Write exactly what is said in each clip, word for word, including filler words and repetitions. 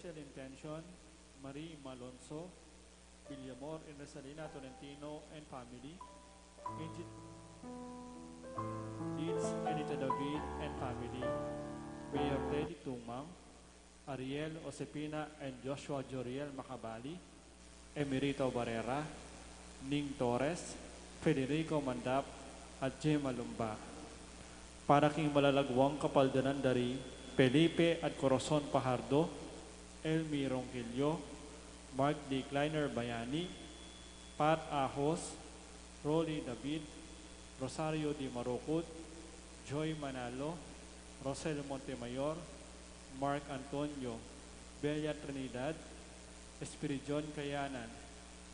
Special intention, Marie Malonzo, Villamor and Rosalina Tolentino and family, Angie Deeds and Ita David and family, Mayor Teddy Tumang, Ariel Josepina and Joshua Joriel Macabali, Emerito Barrera, Ning Torres, Federico Mandap, at Gemma Lumba. Para king malalagwang kapaldanan dari Felipe at Corazon Pajardo, Elmi Ronquillo, Mark D. Kleiner Bayani, Pat Ahos, Rolly David, Rosario D. Marucut, Joy Manalo, Rosel Montemayor, Mark Antonio, Belia Trinidad, Espiridion Kayanan,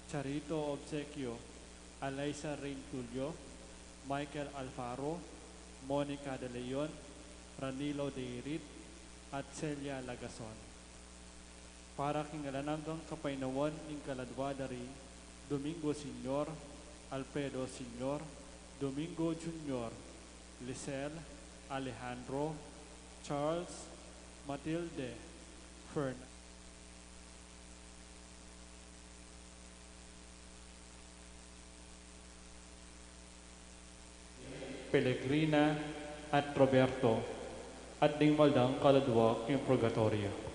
Charito Obsequio, Alaisa Rain Tulio, Michael Alfaro, Monica De Leon, Ranilo Deirit, at Celia Lagason. Para king alang anggang kapaynawan ning kaladwa dari Domingo Senior, Alfredo Senior, Domingo Junior, Lisel, Alejandro, Charles, Matilde, Fern. Pelegrina at Roberto, at ding maldang kaladwa king purgatorio.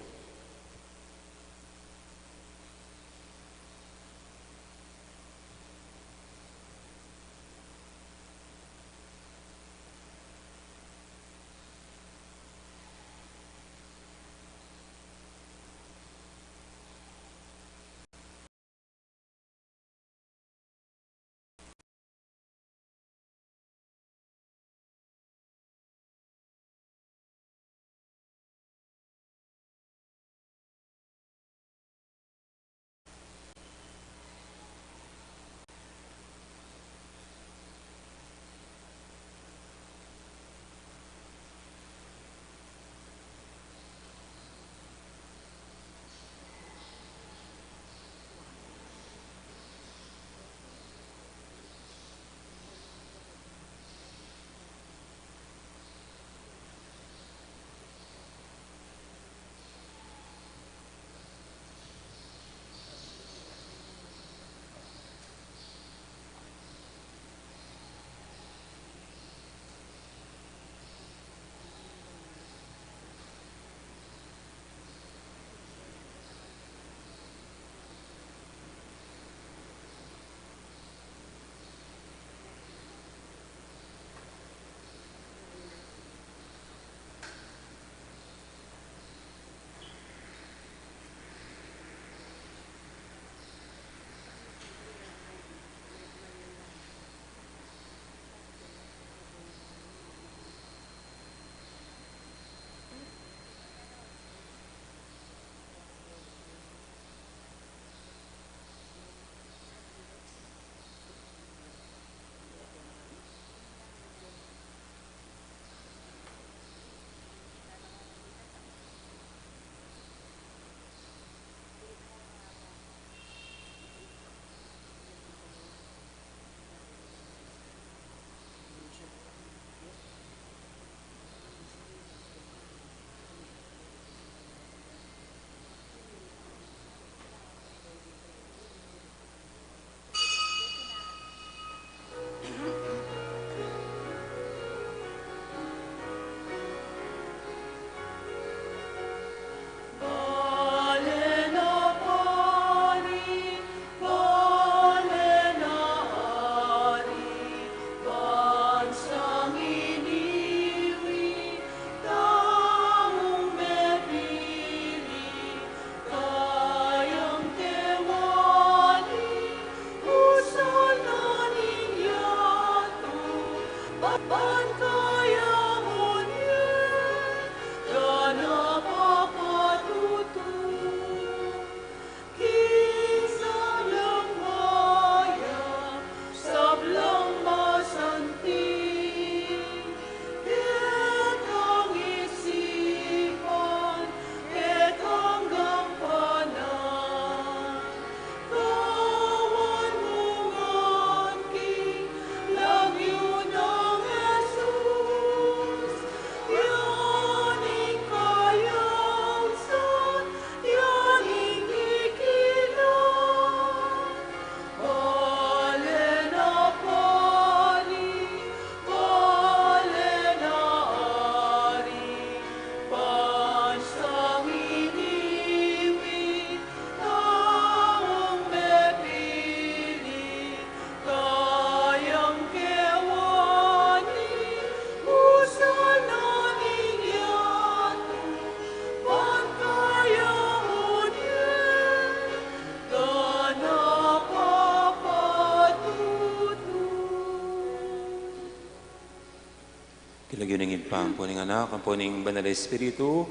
Pampuning Anak, ampuning Banal Espiritu.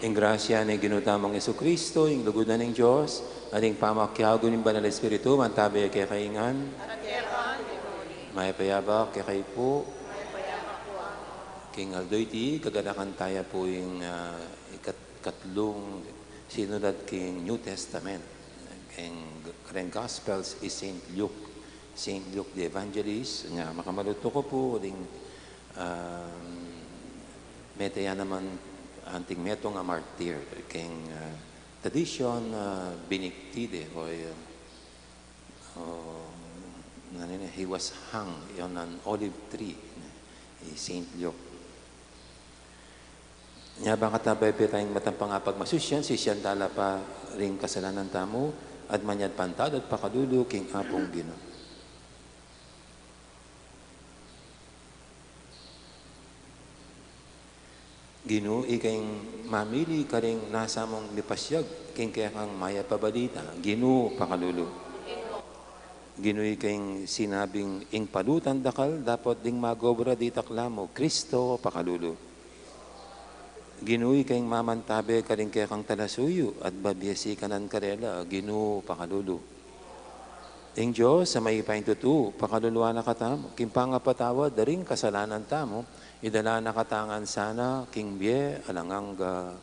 Ing grasya ning Ginu tamung Jesucristo, ing lugud na ning Dios, at ing pamakiabe ning Banal Espiritu, mantabe kekayu ngan. Mayap a abak kekayu pu. King aldo iti, kaganakan taya pu ing, ah, ikat-, katlung sinulat king New Testament. King, king Gospels i Saint Luke. Saint Luke the Evangelist, nga makamalutu ku pu, ding, um, mete ya naman anting metung a martir, king, ah, tradisyon, ah, Benedictine, o, ah, o, nanu ini, he was hung on an olive tree, i Saint Luke. Nya, bang katabe pe tayang matampang a pagmasusyan, sisian tala pa ring kasalanan tamu, at manyad pantad at pakalulu king Apung Ginu. Ginu, ika ing mamili karing nasa mung mipasyag king kekang mayap a balita. Ginu, pakalulu. Ginu, ika ing sinabing ing palutang dakal dapot ding mag-obra ditak la mu. Kristo, pakalulu. Ginu, ika ing mamantabe karing kekang talasuyu at babie sikanan karela. Ginu, pakalulu. Ing Dios a mayupayang tutu, pakaluluan na katamu, king pangapatawad da ring kasalanan tamu, idala na katamu ngan sana king bie alang angga.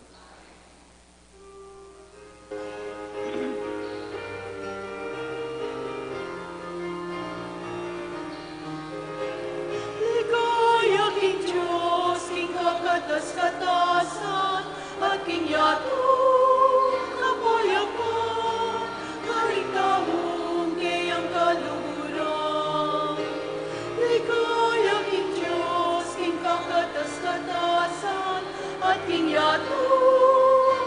Ligaya king Dios king kakatas-katasan, at king yatu kapayapan, karing taung keyang kaluguran. Ligaya king Dios king kakatas-katasan, at king yatu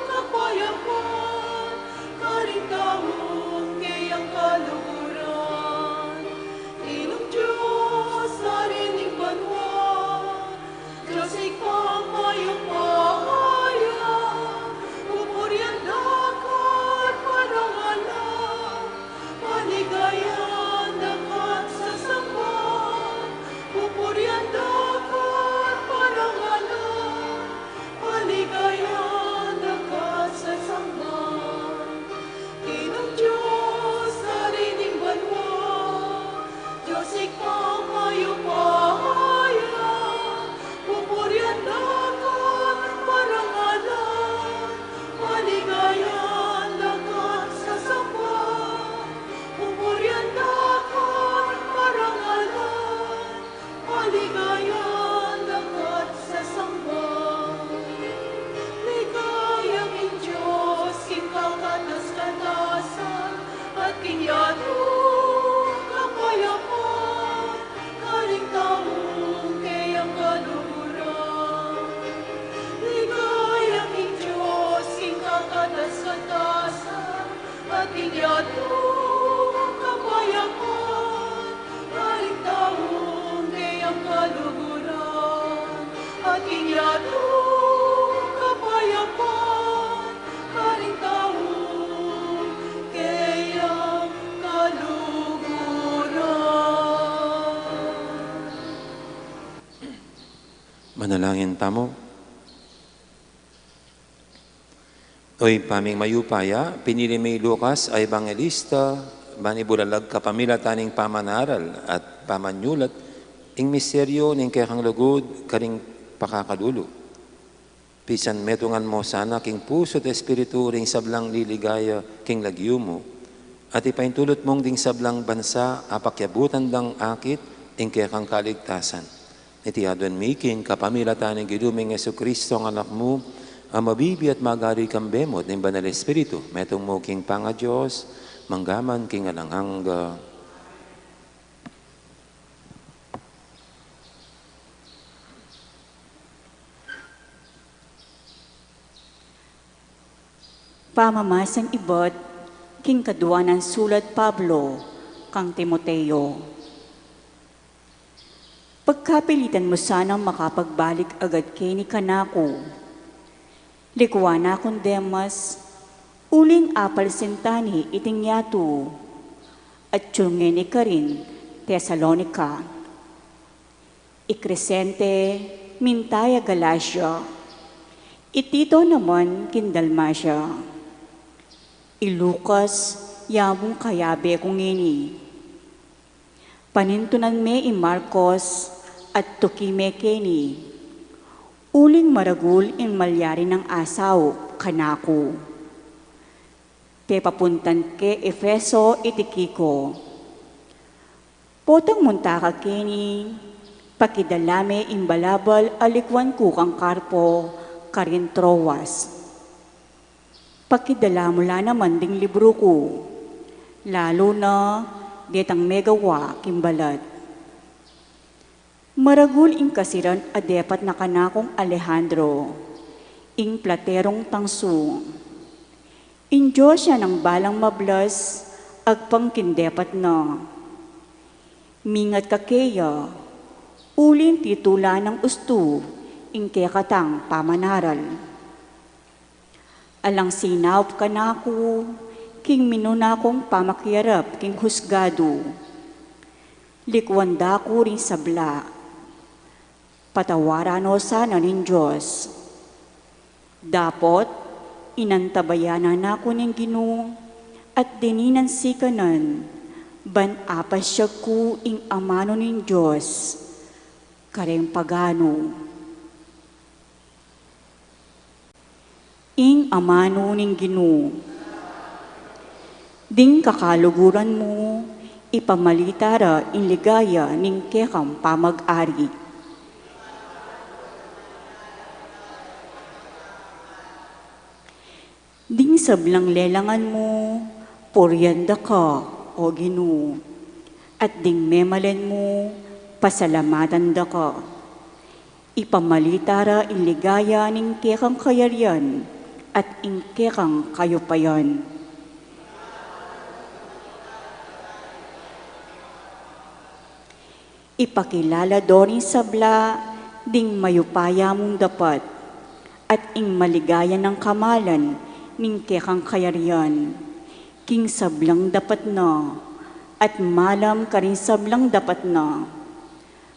kapayapan, karing taung keyang kaluguran. Ginung Dios, Ari ning banua, Dios Ibpa mayupaya, pupurian da ka at parangalan, paligayan da ka at sasamban, pupurian da ka at parangalan, paligayan da ka at sasamban. Ginung Dios, Ari ning banua, Dios Ibpa mayupaya, pupurian da ka at parangalan, paligayan da ka at sasamban, pupurian da ka at parangalan, paligayan da ka at sasamban. Ligaya king Dios king kakatas-katasan, at king yatu kapayapan, karing taung keyang kaluguran. Ligaya king Dios king kakatas-katasan, at king yatu kapayapan, karing taung keyang kaluguran. At king yatu kapayapan, karing taung keyang kaluguran. Manalangin tamu. O Ibpa ming mayupaya, pinili mu i Lucas a ebanghelista, ban ibulalag kapamilatan ning pamanaral at pamanyulat ing misteryu ning kekang lugud karing pakakalulu. Pisan metungan mu sana king pusu't espiritu ring sablang liligaya king lagyu mu, at ipaintulut mung ding sablang bansa a pakyabutan dang akit ing kekang kaligtasan. Iti aduan mi king kapamilatan ning Ginu ming Jesucristo a Anak mu, a mabibie at magari kambe mu at ning Banal Espiritu, metung mu king pangaDios, mangga man king alang angga. Pamamasang ibat king kadua nang sulat Pablo kang Timoteo. Pagkapilitan mu sanang makapagbalik agad keni kanaku. Likuan na kung Demas, uling apalsintan ne iting yatu, at yulnge ne karin Tesalonica. I Crescente, Minta ya Galacia, i Tito naman king Dalmacia. I Lucas, ya mung kayabe ku ngeni. Panintunan me i Marcos at tuki me keni, uling maragul ing malyari nang asaup kanaku. Pepapuntan ke Efeso i Tikiko. Potang munta ka keni, pakidala me ing balabal a likuan ku kang Carpo karin Troas. Pakidala mu la naman ding libru ku, lalu na detang megawa king balat. Maragul ing kasiran a depat na kanakung Alejandro, ing platerung tangsu. Ing Dios ya nang balang mablas agpang king depat na. Mingat ka keya, uling titulan nang ustu ing kekatang pamanaral. Alang sinaup kanaku king minuna kung pamakiarap king husgadu. Likuan da ku ring sabla. Patawaran no sana ning Dios. Dapot inantabayanan na ku ning Ginu at dininan sikanan ban apasyag ku ing amanu ning Dios kareng paganu. Ing amanu ning Ginu. Ding kakaluguran mu, ipamalita ra ing ligaya ning kekang pamag-ari. Ding sablang lelangan mu, purian da ka, O Ginu, at ding memalen mu, pasalamatan da ka. Ipamalita ra ing ligaya ning kekang kayarian at ing kekang kayupayan. Ipakilala do ring sabla ding mayupaya mung dapat at ing maligaya nang kamalan ning kekang kayarian king sablang dapat na at malam karing sablang dapat na.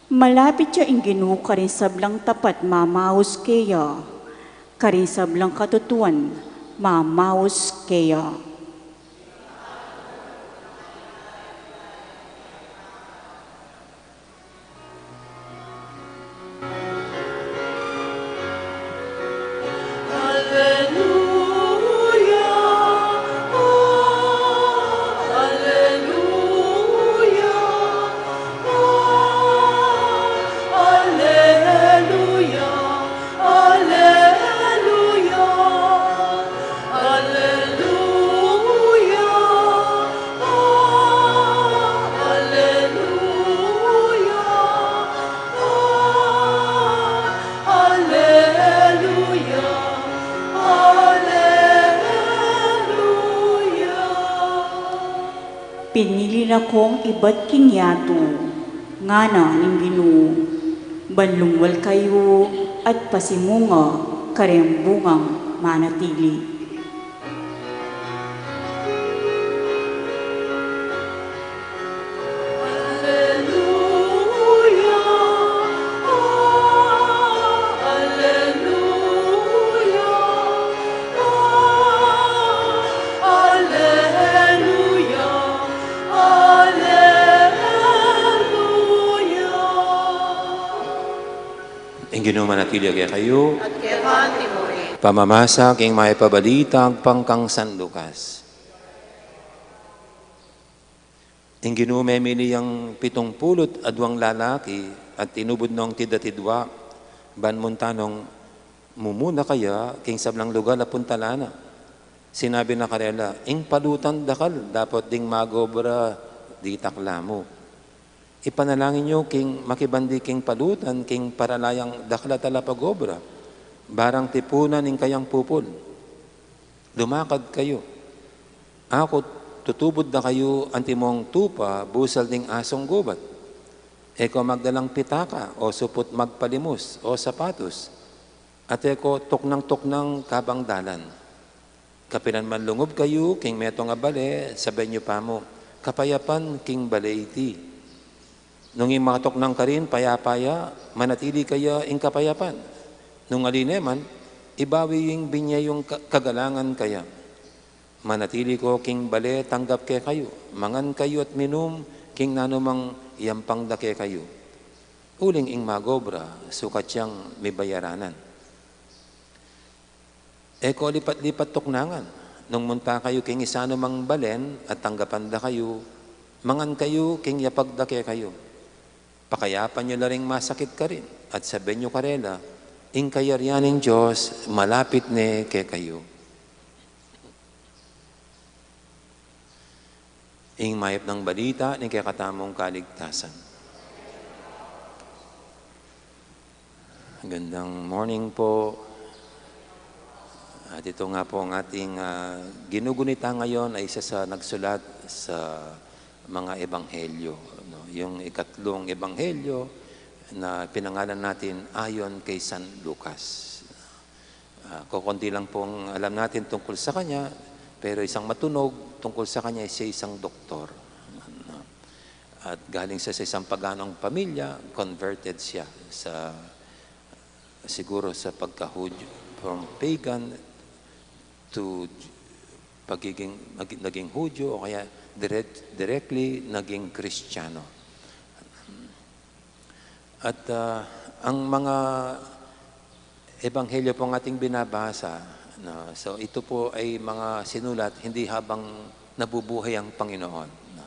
Malapit ya ing Ginu karing sablang tapat mamaus keya, karing sablang katutuan mamaus keya. Pinili na kong ibat king yatu, ngana ning Ginu, ban lungwal kayu at pasimunga kareng bungang manatili. Aleluya. Ing Ginu manatili ya kekayu. At keka mu rin. Pamamasa king mayap a balita agpang kang San Lucas. Ing Ginu memili yang pitung pulu't adwang lalaki at tinubud nong tidwa-tidwa, ban munta nong mumuna kaya king sablang lugal a puntalan na. Sinabi na karela, "Ing palutan dakal, dapot ding mag-obra ditak la mu. Ipanalangin yu king makibandi king palutan, king paralayang dakal a talapag-obra, barang tipunan ing kayang pupul. Lumakad kayu. Aku, tutubud da kayu antimong tupa busal ding asung gubat. E ko magdalang pitaka, o suput magpalimus, o sapatus, at e ko tuknang-tuknang kabang dalan. Kapilan man lungub kayu king metung a bale, sabian yu pa mu, 'Kapayapan king bale iti.' Nung ing matuknang karin payapa ya, manatili kaya ing kapayapan. Nung ali ne man, ibawi ing binye yung ka-, kagalangan kaya. Manatili ko king bale tanggap kekayu, mangan kayu at minum king nanumang yampang da kekayu. Uling ing magobra, sukat yang mibayaranan. E ko lipat-lipat tuknangan, nung munta kayu king isanu mang balen at tanggapan da kayu, mangan kayu king yapag da kekayu. Pakayapan yu la ring masakit karin, at sabyan yu karela, ing kayarian ning Dios malapit ne kekayu. Ing mayap nang balita ning kekatamung kaligtasan. Magandang morning po. At ito nga po ang ating, ah, ginugunita ngayon ay isa sa nagsulat sa mga ebanghelyo, no? Yung ikatlong ebanghelyo na pinangalan natin ayon kay San Lucas. Ah, kokonti lang pong alam natin tungkol sa kanya, pero isang matunog tungkol sa kanya, siya isang doktor. At galing siya sa isang paganong pamilya, converted siya sa, siguro sa pagka-Hudyo, from pagan to pagiging, naging, naging Hudyo, o kaya direct, directly naging Kristiyano. At, ah, ang mga ebanghelyo pong ating binabasa, no? So, ito po ay mga sinulat hindi habang nabubuhay ang Panginoon, no?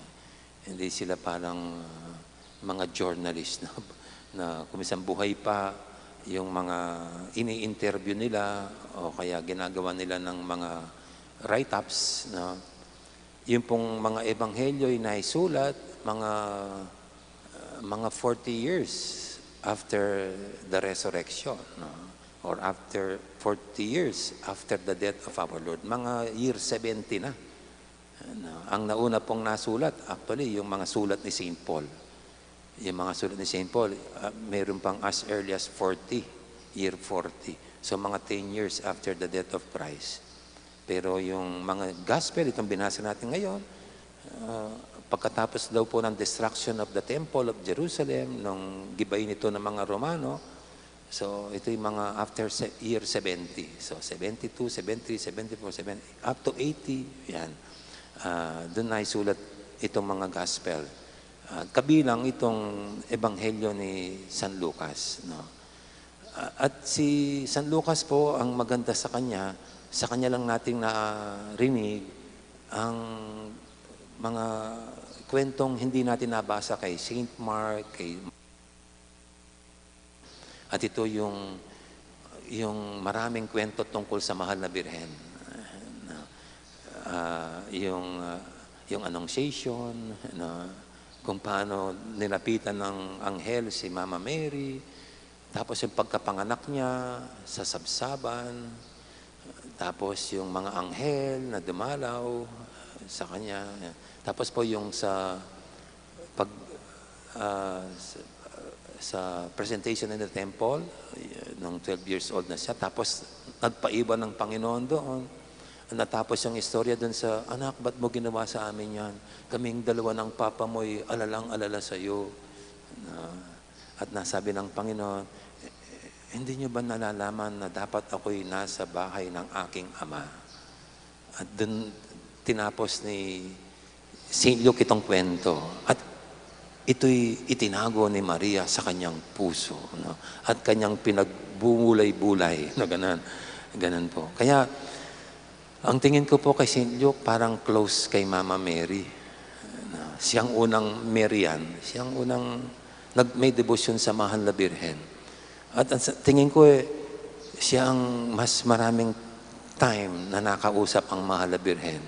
Hindi sila parang, ah, mga journalist, no? Na kung minsan buhay pa yung mga ini-interview nila o kaya ginagawa nila ng mga write-ups, no? Yung pong mga ebanghelyo ay naisulat mga, uh, mga forty years after the resurrection, no? Or after forty years after the death of our Lord. Mga year seventy na. Ano, ang nauna pong nasulat, actually, yung mga sulat ni Saint Paul. Yung mga sulat ni Saint Paul, ah, meron pang as early as forty, year forty. So, mga ten years after the death of Christ. Pero yung mga gospel, itong binasa natin ngayon, ah, pagkatapos daw po ng destruction of the temple of Jerusalem, nung gibain ito ng mga Romano, so ito yung mga after se-, year seventy. So seventy-two, seventy-three, seventy-four, seventy, up to eighty, yan. Ah, doon na isulat itong mga gospel. Ah, kabilang itong ebanghelyo ni San Lucas, no? Ah, at si San Lucas po, ang maganda sa kanya, sa kanya lang nating narinig ang mga kwentong hindi natin nabasa kay Saint Mark, kay, at ito yung, yung maraming kwento tungkol sa Mahal na Birhen. Na, ah, yung, ah, yung Annunciation, na kung paano nilapitan ng anghel si Mama Mary, tapos yung pagkapanganak niya sa sabsaban, tapos yung mga anghel na dumalaw sa kanya. Tapos po yung sa pag, ah, sa, sa presentation in the temple, nung twelve years old na siya, tapos nagpaiwan ng Panginoon doon. Natapos yung istorya doon sa, "Anak, ba't mo ginawa sa amin yan? Kaming dalawa ng papa mo'y alalang-alala sa'yo." Na, at nasabi ng Panginoon, "Eh, hindi nyo ba nalalaman na dapat ako'y nasa bahay ng aking ama?" At dun tinapos ni Saint Luke itong kwento. At ito'y itinago ni Maria sa kanyang puso, no? At kanyang pinagbumulay-bulay, no? Ganun. Ganun po. Kaya, ang tingin ko po kay Saint Luke, parang close kay Mama Mary. Na siyang unang Marian, siyang unang nag-, may debosyon sa Mahal na Birhen. At ang sa tingin ko, eh, siya ang mas maraming time na nakausap ang Mahal na Birhen.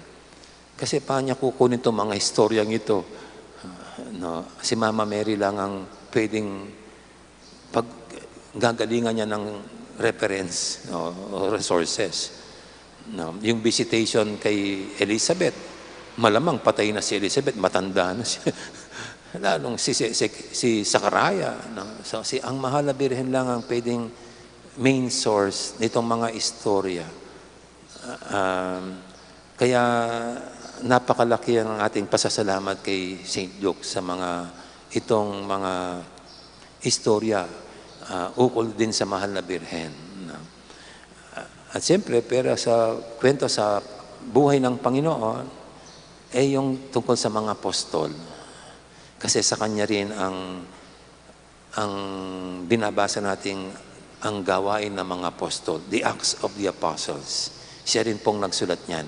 Kasi paano niya kukunin 'tong mga istoryang ito? Ah, no, si Mama Mary lang ang pwedeng paggagalingan niya ng reference, no, o resources. No, yung visitation kay Elizabeth, malamang patay na si Elizabeth, matanda na siya. Lalong si, si, si, si Zachariah, no? So, si, ang Mahal na Birhen lang ang pwedeng main source nitong mga istorya. Um, kaya napakalaki ang ating pasasalamat kay Saint Luke sa mga itong mga istorya, ah, ukol din sa mahal na Birhen, no? At siyempre, pero sa kwento sa buhay ng Panginoon, eh, yung tungkol sa mga apostol. Kasi sa kanya rin ang, ang binabasa nating ang Gawain ng mga Apostol, the Acts of the Apostles. Siya rin pong nagsulat niyan.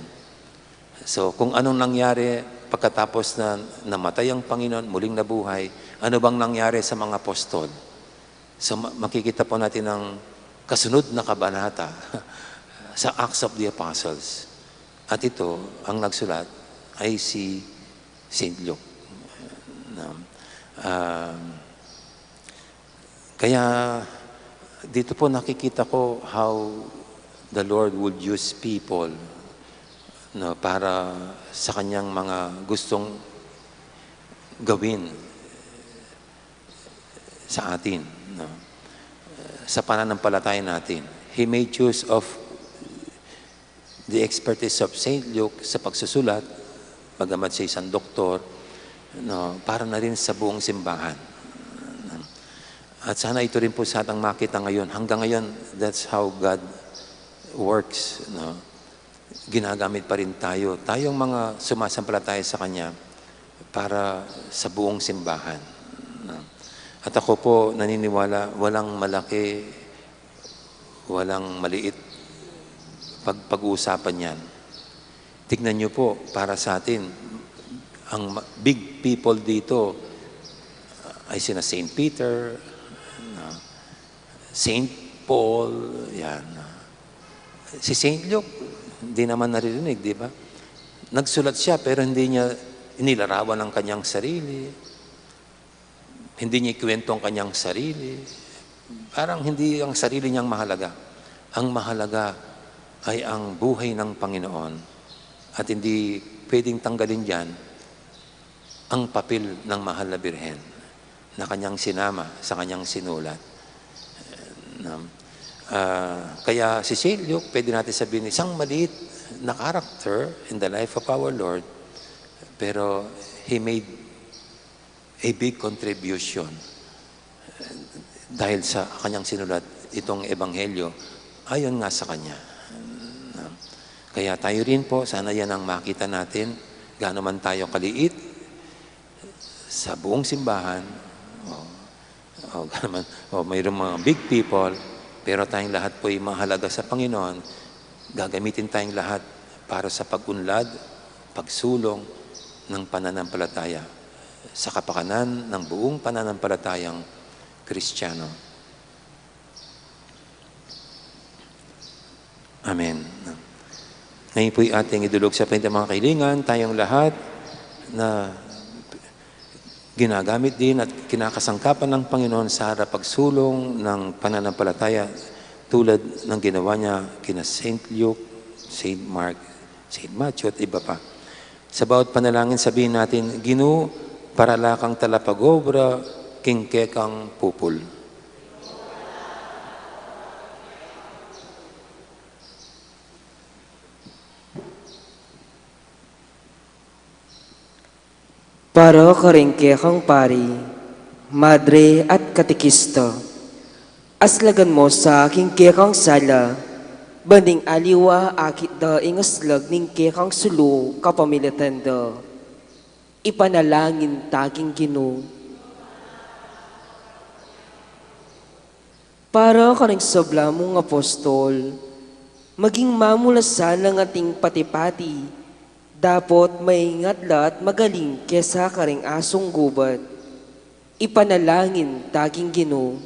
So, kung anong nangyari pagkatapos na namatay ang Panginoon, muling nabuhay, ano bang nangyari sa mga apostol? So, ma-, makikita po natin ang kasunod na kabanata sa Acts of the Apostles. At ito, ang nagsulat ay si Saint Luke. No? Ah, kaya dito po nakikita ko how the Lord would use people, no, para sa kanyang mga gustong gawin sa atin, no? Sa pananampalataya natin. He made use of the expertise of Saint Luke sa pagsusulat, bagamat siya isang doktor, no, para na rin sa buong simbahan. At sana ito rin po sa atang makita ngayon. Hanggang ngayon, that's how God works, no? Ginagamit pa rin tayo, tayong mga sumasampalataya sa Kanya, para sa buong simbahan, no? At ako po naniniwala, walang malaki, walang maliit pag pag-uusapan yan. Tignan niyo po, para sa atin, ang ma-, big people dito ay sina Saint Peter, no? Saint Paul, yan. Si Saint Luke, hindi naman naririnig, di ba? Nagsulat siya, pero hindi niya inilarawan ang kanyang sarili. Hindi niya ikwento ang kanyang sarili. Parang hindi ang sarili niyang mahalaga. Ang mahalaga ay ang buhay ng Panginoon. At hindi pwedeng tanggalin diyan ang papel ng mahal na birhen na kanyang sinama sa kanyang sinulat. No? Ah, kaya si Saint Luke, pwede natin sabihin, isang maliit na character in the life of our Lord, pero he made a big contribution dahil sa kanyang sinulat itong ebanghelyo ayon nga sa kanya. Kaya tayo rin po, sana yan ang makita natin, gaano man tayo kaliit sa buong simbahan, o, o, gaano man, o mayroong mga big people, pero tayong lahat po'y mahalaga sa Panginoon, gagamitin tayong lahat para sa pag-unlad, pagsulong ng pananampalataya sa kapakanan ng buong pananampalatayang Kristiyano. Amen. Ngayon po'y ating idulog sa pahintang mga kahilingan, tayong lahat na ginagamit din at kinakasangkapan ng Panginoon sa harap pagsulong ng pananampalataya tulad ng ginawa niya kina Saint Luke, Saint Mark, Saint Matthew at iba pa. Sa bawat panalangin, sabihin natin, "Ginu, parala kang talapag-obra king kekang pupul." Para karing kekang pari, madre at katekista, aslagan mu sa king kekang sala, ban ding aliwa akit da ing aslag ning kekang sulu kapamilatan da. Ipanalangin ta king Ginu. Para karing sabla mung apostol, maging mamulasan ang ating pati-pati, dapot maingat la at magaling kesa karing asung gubat. Ipanalangin ta king Ginu.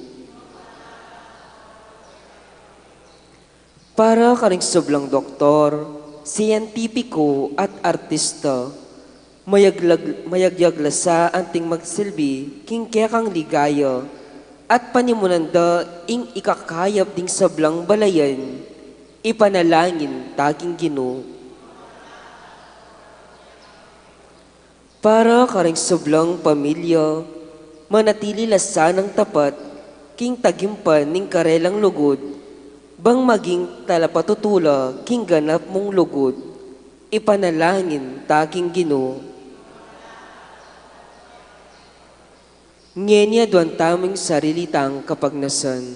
Para karing sablang doktor, siyentipiko at artista, mayaglag-, mayagyag la sa anting magsilbi king kekang ligaya at panimunan da ing ikakayap ding sablang balayan, ipanalangin ta king Ginu. Para karing sablang pamilya, manatili la sanang tapat king tagimpan ning karelang lugud, bang maging talapatutu la king ganap mung lugud, ipanalangin ta king Ginu. Ngeni aduan tamu ing sarili tang kapagnasan.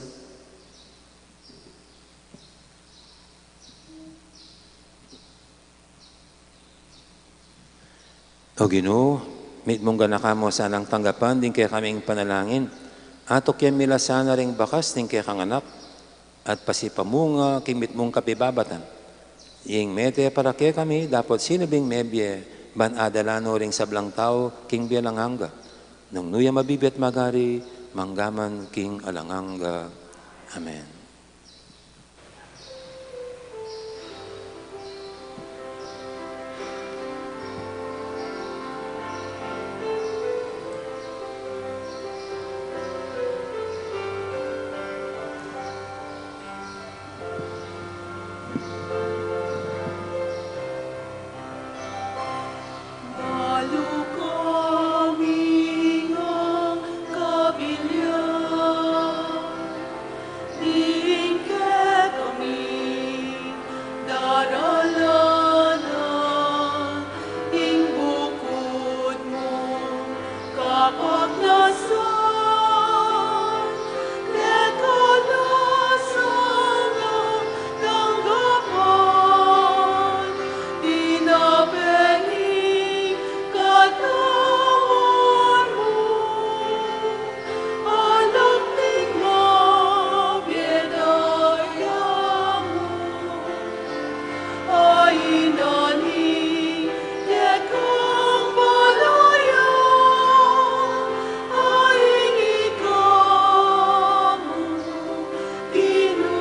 O Ginu, mitmung ganaka mu sanang tanggapan ding kekaming panalangin. Atukyan mi la sana ring bakas ning kekang Anak, at pasipamunga king mitmung kabibabatan. Ing mete para kekami dapot sinubling mebie, ban adalan no ring sablang tau king bie alang angga. Nung nu ya mabibie at magari, manggaman king alang angga. Amen. Balu kami ngang kabilyan, ding kekami daralanan ing bukud mung kapagnasan, keka la sanang tanggapan, dinape ning katawan mu, alak ning mabie daya mu. Ayna ning kekang balayan, aing ika mu, Ginu,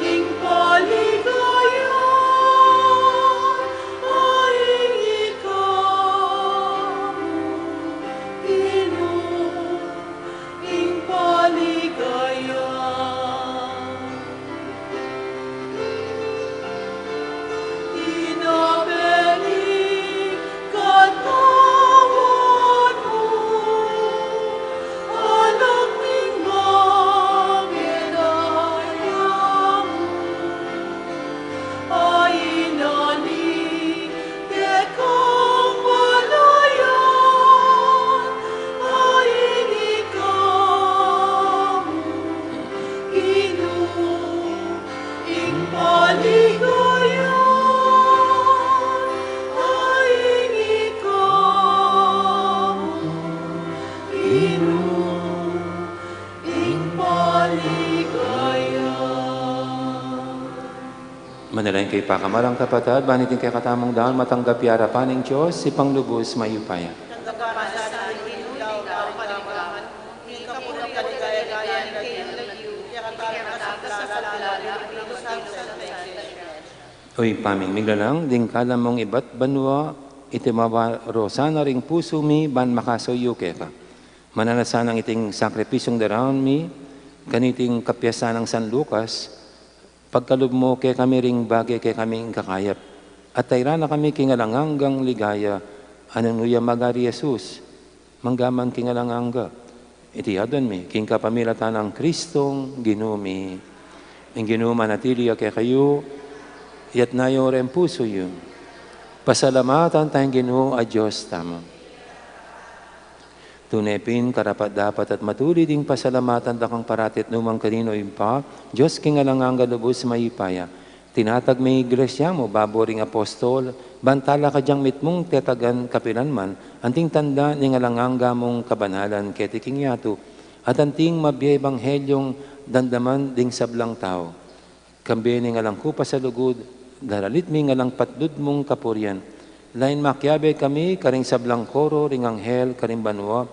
ing paligaya, aing ika mu, Ginu, ing paligaya. Dinape ning katawan mu, alak ning mabie daya mu. Ayna ning kekang balayan, aing ika mu, Ginu, ing paligaya, aing ika mu, Ginu, ing paligaya. Manalangin kayu pakamalan kung kapatad, ban iting kekatamung daun matanggap ya arapan ning Dios, Ibpang lubus mayupaya. O Ibpa ming miglalang, ding kalam mung ibat banua, iti mabaro sana ring pusu mi ban makasuyu keka. Mananu na sanang iting sakripisyung daraun mi kaniting kapiasan nang San Lucas, pagkalub mu kekami ring bage kekaming kakayap, at tairan na kami king alang anggang ligaya, nung nu ya magari Jesus, manggaman king alang angga. Iti aduan mi king kapamilatan nang Kristong Ginu mi. Ing Ginu manatili ya kekayu, iyatas yu ring pusu yu. Pasalamatan taya ing Ginu a Dios tamu. Tune pin karapat-dapat at matulid ing pasalamatan da kang parati at nu man karin, O Ibpa, Dios king alang angga lubus mayupaya. Tinatag me ing Iglesia mu babo ring apostol, ban talakad yang mitmung tetagan kapilan man, anting tanda ning alang angga mung kabanalan keti king yatu, at anting mabie a ebanghelyo ing damdaman ding sablang tau. Kambe ning alang kupas a lugud, daralit mi ing alang patlud mung kapurian. Lain makiabe kami karing sablang koro ring anghel karing banua,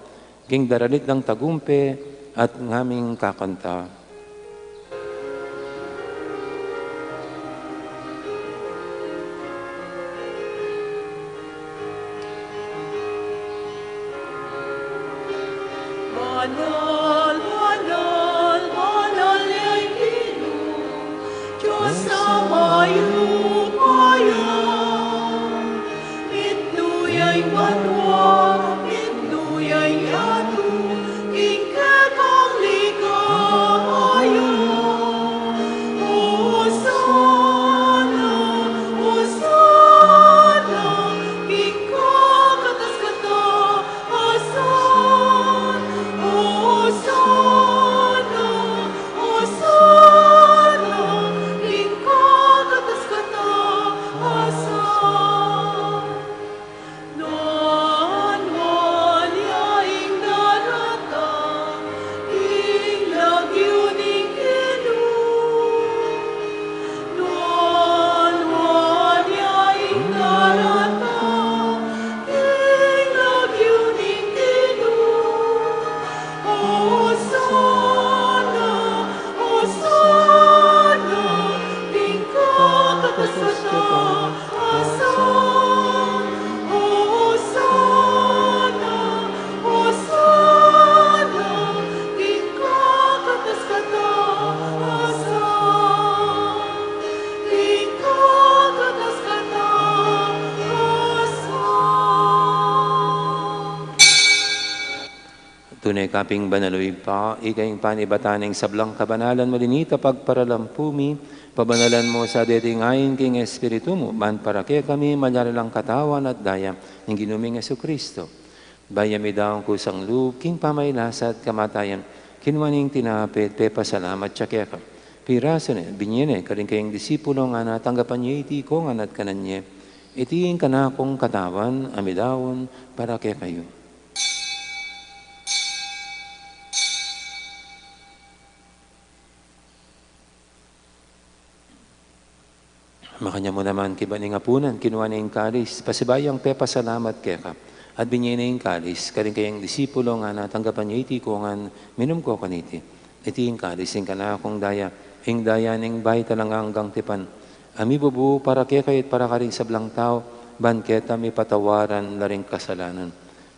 king daralit dang tagumpe at ngaming kakanta. Banal, banal, banal ya ing Ginu, Dios a mayupaya. Mitmu ya ing banua, mitmu ya ing yatu, king kekang ligaya. Hosana, Hosana, king kakatas-katas a Tune ka pin banal, o Ibpa, ika ing panibatan ning sablang kabanalan, malinita pagparalampu mi, pabanalan mu sa deting ain king Espiritu mu, ban para kekami malyari lang katawan at daya ning Ginu ming Jesucristo. Bayu ya midaun kusang lub king pamagkasakit at kamatayan, kinua ne ing tinape, pepasalamat ya keka. Pirasu ne, binie ne karing kayang disipulo, ngana, tanggapan ye iti ikongan at kanan ye. Iti ing kanakung katawan a midaun para kekayu. Makanyan mu naman, kaybat ning apunan, kinua ne ing kalis, pasibayu yang pepasalamat keka, at binie ne ing kalis karing kayang disipulo, ngana, tanggapan ye iti ikongan, minum ko kaniti. Iti ing kalis ning kanakung daya, ing daya ning bayu at alang anggang tipan, a mibubu para kekayu at para karing sablang tau, ban keta mipatawaran la ring kasalanan.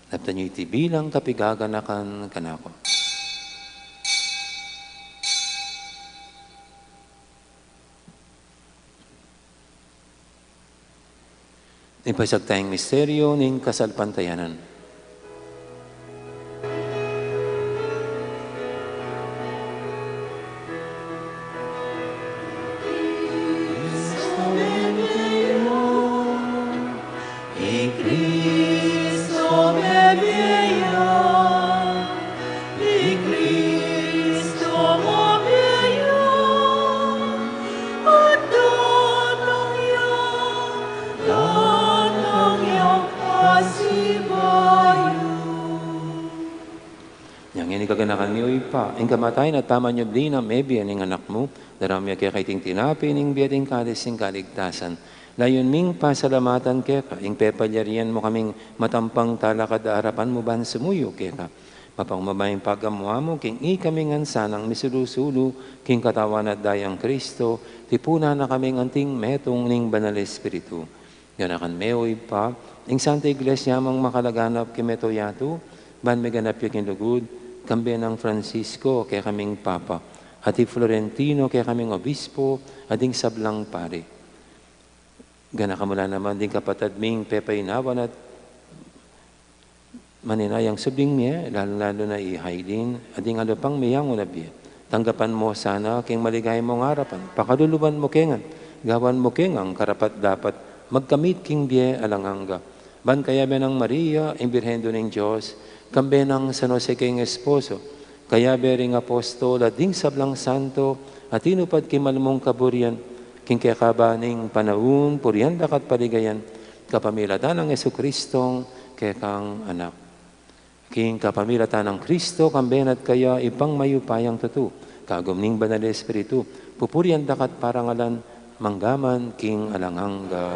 Daptan ye iti bilang kapiganakan kanaku. Ipasiag taya ing misteryu ning kasalpantayanan. I Kristo mebie ya, i Kristo mebie ya, at datang ya, datang ya pasibayu. Inya ngeni, kaganakan mi, o Ibpa, ing kamatayan at pamanyubli nang mebie ning Anak mu, daraun mi keka iting tinape ning bie at ing kalis ning kaligtasan. Layun ming pasalamatan keka ing pepalyarian mu kaming matampang talakad arapan mu ban sumuyu keka. Mapagmabie ing pagamu-amu king ikami ngan sanang misulu-sulu king katawan at dayang Kristo, tipunan na kaming anting metung ning Banal Espiritu. Ganakan me, o Ibpa, ing Santa Iglesia mung makalaganap king mabilug a yatu, ban miganap ya king lugud, kambe nang Francisco, kekaming Papa, at i Florentino, kekaming Obispo, at ding sablang pari. Ganakan mu la naman ding kapatad ming pepainawan at maninayang subling mie, lalu-lalu na i Hailin, at ding alu pang meyangu na bie. Tanggapan mu sana king maligaya mung arapan, pakaluluan mu ke ngan, gawan mu ke ngan karapat-dapat magkamit king bie alang angga. Ban kayabe nang Maria, ing Birhen Indu ning Dios, kambe nang San Jose king esposo, kayabe ring apostol at ding sablang santo a tinupad king mal mung kaburian, king kekaban ning panaun, purian da ka at paligayan, kapamilatan nang Jesucristong kekang Anak. King kapamilatan nang Kristo, kambe na at kaya, Ibpang mayupayang tutu, kagum ning Banal Espiritu, pupurian da ka at parangalan, mangga man king alang angga.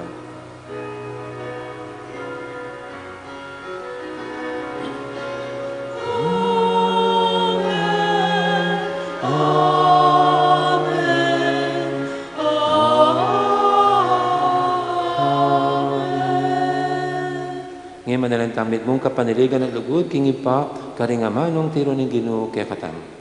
Amen. Amen. Amen. Ngeni manalangin tamu mitmung kapanaligan at lugud king Ibpa, karing amanung tiru ning Ginu kekatamu.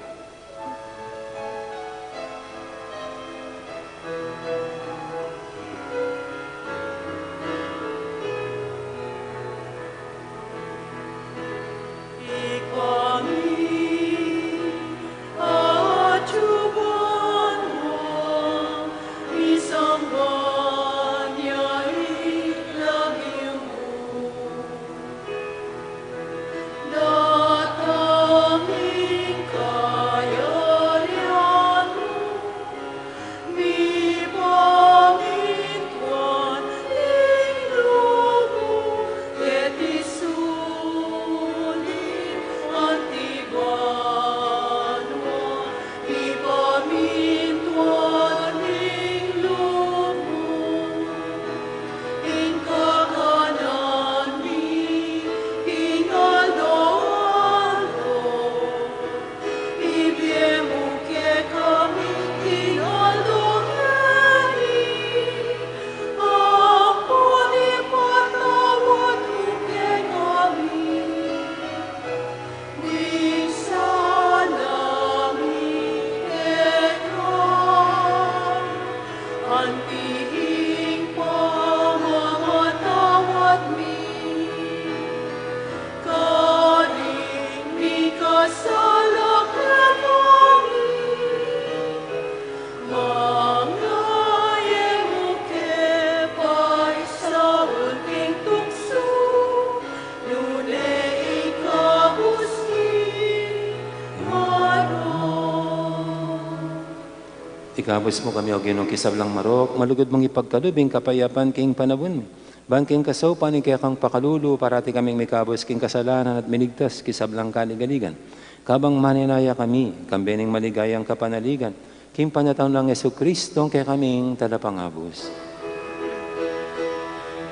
Ikabus mu kami, O Ginu, king sablang marok, malugud mung ipagkalub ing kapayapan king panaun mi. Ban king kasaupan ning kekang pakalulu, parati kaming mikabus king kasalanan at miligtas king sablang kaligaligan. Kabang manenaya kami, kambe ning maligayang kapanaligan, king panyatang nang Jesucristo, kekaming Talapangabus.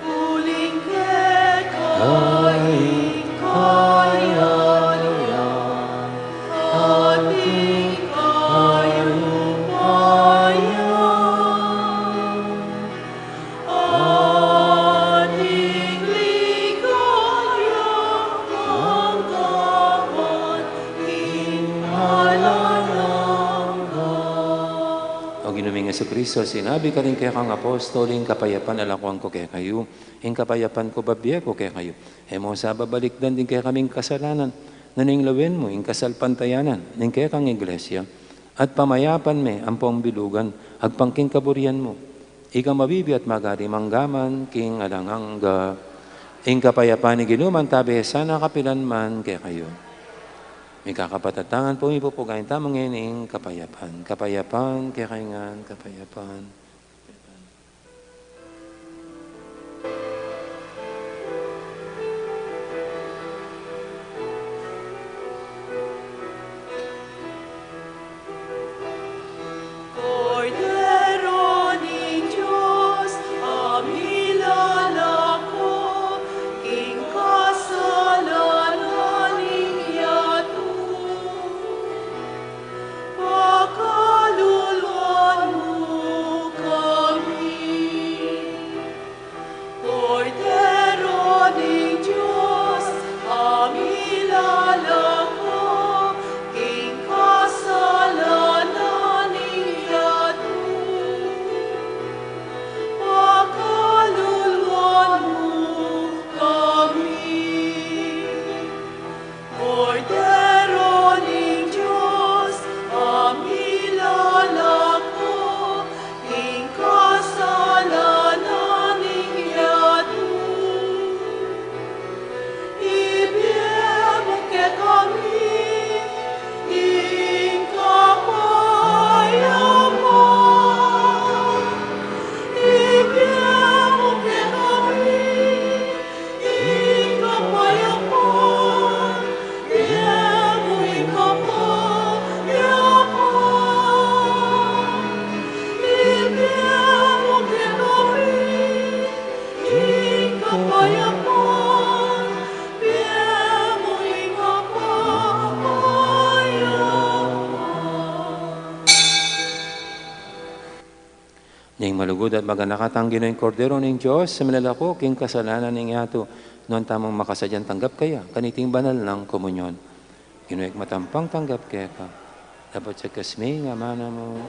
Uling keka ing kayarian, at ing kayarian, at ing ligaya, angga man king alang angga. O Ginu ming Jesucristo, sinabi mu karing kekang apostol, ing kapayapan lakuan ku kekayu, ing kapayapan ku bibie ku kekayu. E mu sa babalikdan ding kekaming kasalanan, nune lawen mu ing kasalpantayanan ning kekang Iglesia, at pamayapan me ampong bilugan, agpang king kaburian mu. Ika mabibie at magari mangga man king alang angga. Ing kapayapan ning Ginu mantabe sana kapilan man kekayu. Mikakapatatangan pu, mipupugayan tamu ngening kapayapan. Kapayapan kekayu ngan, kapayapan. Kordero ning Dios, a milalako king kasalanan ning yatu, pakaluluan mu kami. Kordero ning Dios, a milalako king kasalanan ning yatu, pakaluluan mu kami. Kordero ning Dios, a milalako king kasalanan ning yatu, ibie mu kekami ing kapayapan. Ibie mu kekami ing kapayapan, ibie mu ing kapayapan. Ibie mu kekami ing kapayapan, ibie mu ing kapayapan. Ning malugud at maganaka tang Ginu, ing Kordero ning Dios, a milalako king kasalanan ning yatu, nuan tamung makasadyang tanggap kaya kaniting banal nang komunyon. Ginu, ikmat tampang tanggap keka, dapot sa kasmi ing amanu mu.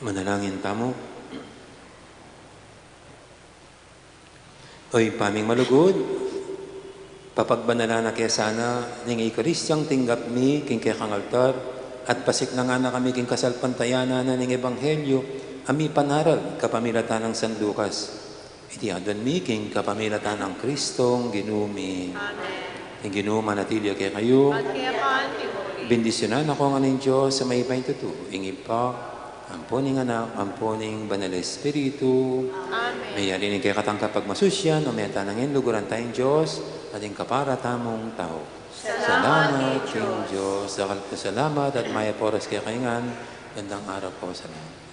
Manalangin tamu. O Ibpa ming malugud, papagbanalan na ke sana ning Eukaristiang tinggap mi king kekang altar, at pasiknangan na kami king kasalpantayanan na ning Ebanghelyo a mipanaral kapamilatan nang San Lucas. Iti aduan mi king kapamilatan nang Kristong Ginu mi. Amen. Ing Ginu manatili ya kekayu. At kekayu mu rin. Bendisyunan na kayu ngan ning Dios a mayupaya tutu, ing Ibpa, ampo ning Anak, ampo ning Banal Espiritu. Amen. Mayari ning kekatang kapagmasusyan, o meta nang inluguran tayang Dios, at ing kapara tamung tau. Salamat king Dios. Dakal pung salamat at mayap a oras kekayu ngan. Gandang araw pu sa lahat.